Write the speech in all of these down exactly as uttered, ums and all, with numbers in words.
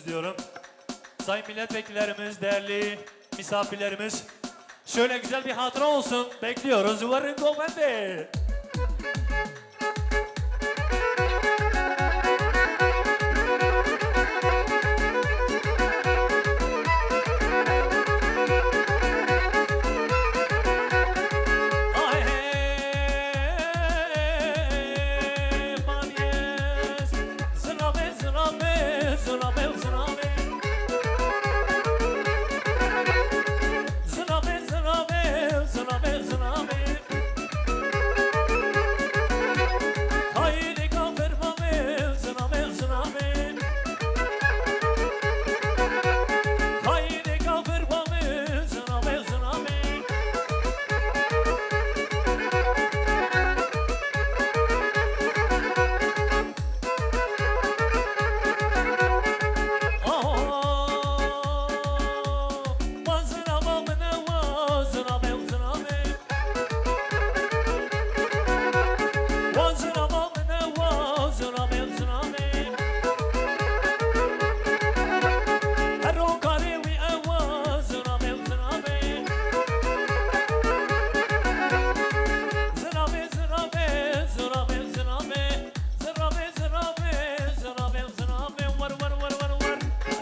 Diyorum. Sayın milletvekillerimiz, değerli misafirlerimiz, şöyle güzel bir hatıra olsun. Bekliyoruz. Verin govende.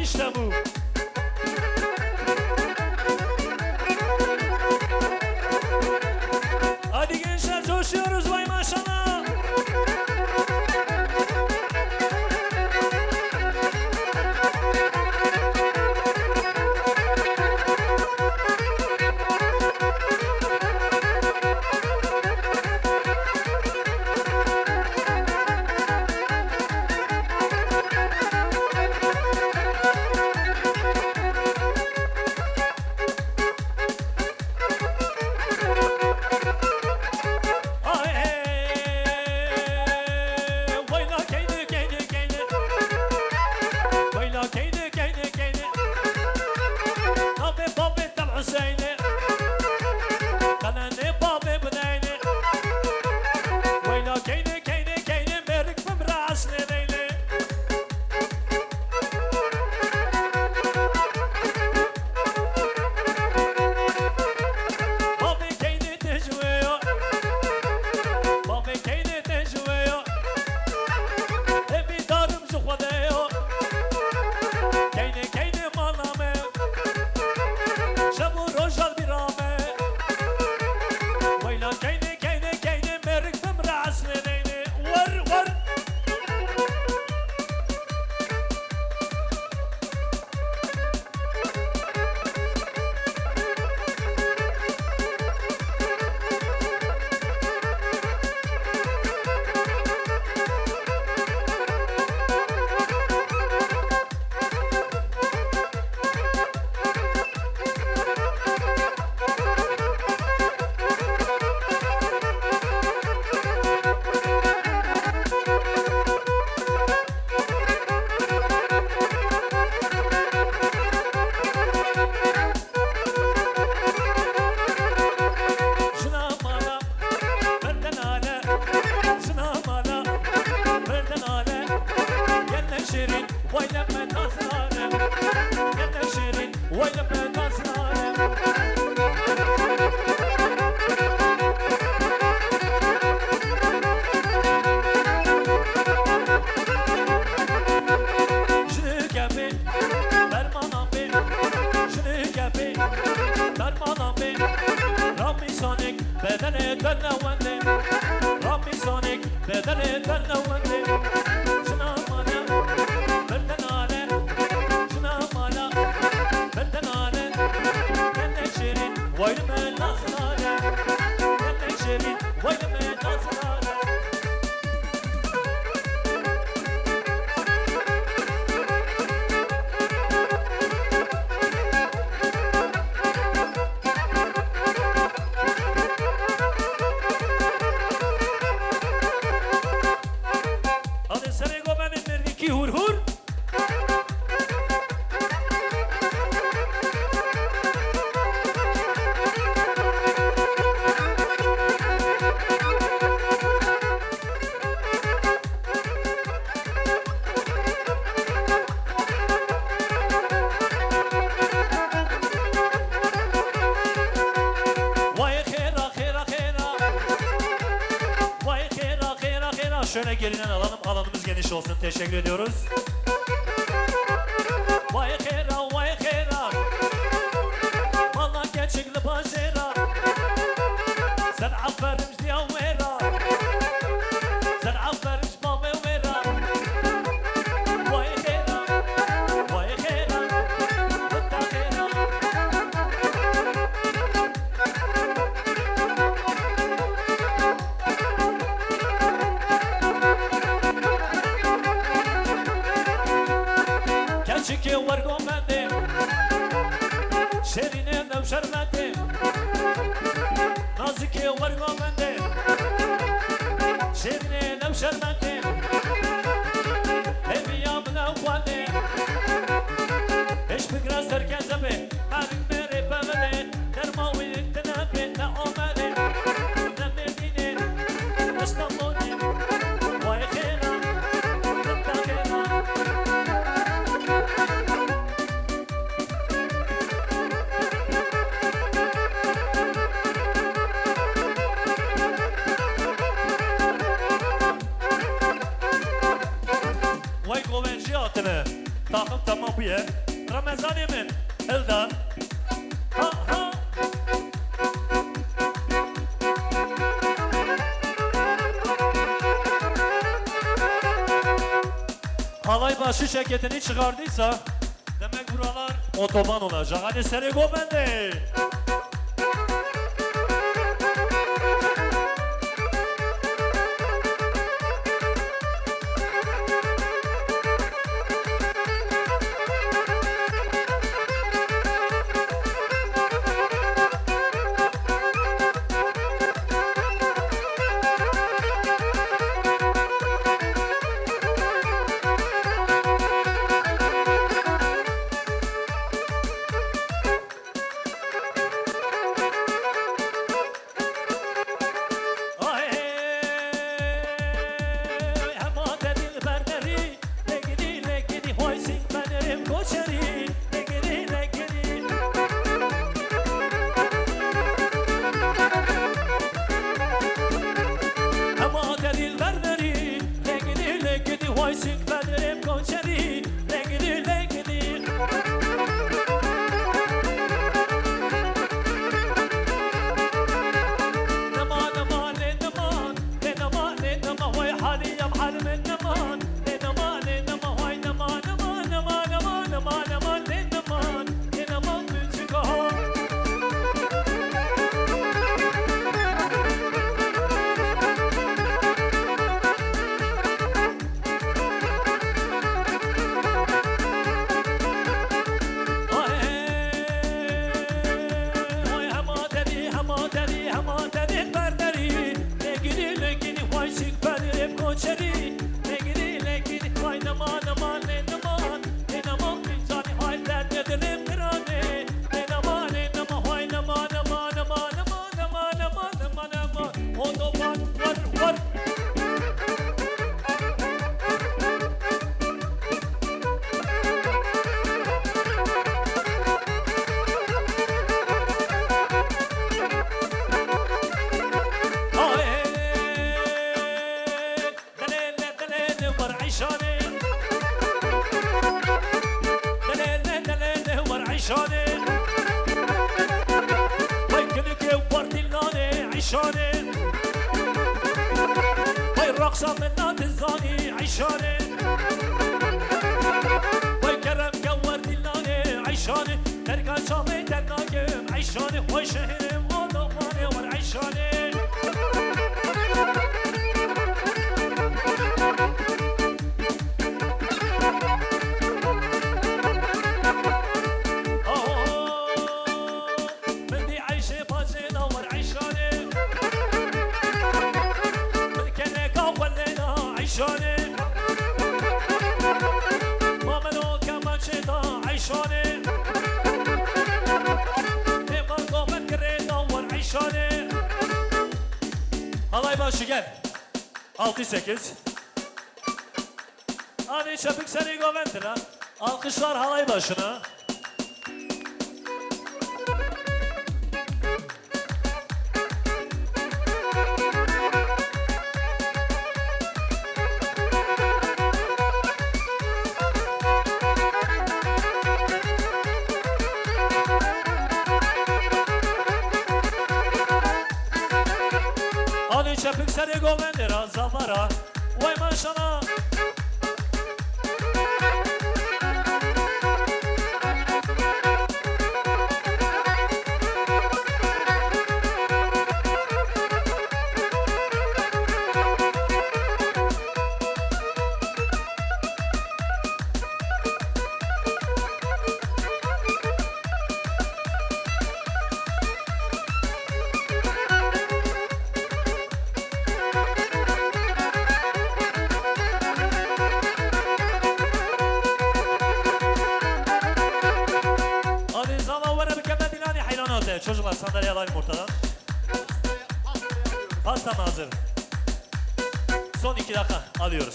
İşte bu. Hadi gençler, coşuyoruz, vay maşallah. Hadi serê govendê mêrgîkî hûr hûr. Şöyle geriden alalım, alanımız geniş olsun. Teşekkür ediyoruz. Vay xêra, vay xêra. Mala keçik li bajêra. Sen aferin ji diya wêra. Sen aferin ji bavê wêra. Vay xêra, vay xêra. Bitta xêra. Keçikê wergo mendê, şêrînê newşermendê. Nazikê wergo mendê, şêrînê newşermendê. Hêviya min ew xwendê, hêş bigre ser kezebê. Merg mêrê bevilê, derma wî tine bê, ne Amerê, ne Mêrdînê, ne Stenbolê. Vay xêra, bitta xêra. Vay govencî hatine. Taxim temam bûye. Remezanê min, hilda. Ha, ha. Halay başı şirketini çıkardıysa demek buralar otoban olacak. Hadi seni govende. Ay, hema te dilber derî, lê gidî, lê gidî, hoy sînk benerêm koçerî, lê gidî, lê gidî. Hema te dilber derî, lê gidî, lê gidî, hoy sînk benerêm koçerî, lê gidî, lê gidî. Nema, nema, lê nema, lê nema, lê nema, way halî ya halî min nema, lê nema, lê nema, way nema, nema, nema, nema, nema, nema, lê nema, lê nema, min çika. Ay, ay, hema derî, hema derî, hema derî, ber derî. Lê gidî, lê gidî, way şîk bedirêm koçerî. Lê gidî, lê gidî, way nema, nema, lê nema, lê nema, min canî, hay derdê dilêm giranê. Lê nema, lê nema, hay nema, nema, nema, nema, nema, nema, nema. Otoban, war, war. Ay, hey, hey. Dilê, dilê, dilê, dilê, war eyşanê. Dilê, dilê, dilê, dilê, war eyşanê. Vay kinikê war dîlanê, eyşanê. Vay raqsa min na dizanî, eyşanê. Vay kerem ke war dîlanê, eyşanê. Derga çamê dernakim, eyşanê. Vay şehrim, otobanê, war eyşanê. Min dî eyşê bacê da war eyşanê. Min keneka xwe lê da eyşanê. Ma min o kemançê da eyşanê. Ê min govend girê da war eyşanê. Halay başı gel. Altı sekiz. Hadi çabuk seni govendine. Alkışlar halay başına. Kırk serê govendê ra zavara. Vay maşallah. Adê zava were bike me dîlanê heyranate. Çocuklar, sandalye alayım ortadan. Pasta mı hazır? Son iki dakika alıyoruz.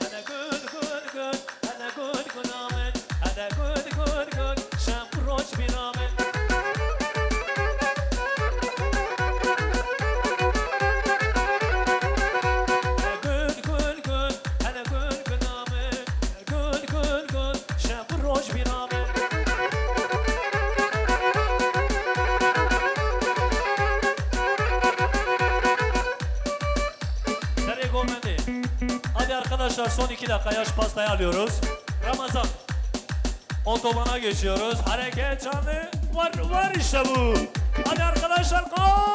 Hele gul gul gul, hele gul gul amin, hele gul gul gul, şev roj bîra min. Hele gul gul gul, hele gul gul amin, gul gul gul, şev roj bîra min. Serê govendê. Hadi arkadaşlar, son iki dakika yaş pastayı alıyoruz. Ramazan. Otobana geçiyoruz. Hareket canlı. Var, var işte bu. Hadi arkadaşlar, kalk.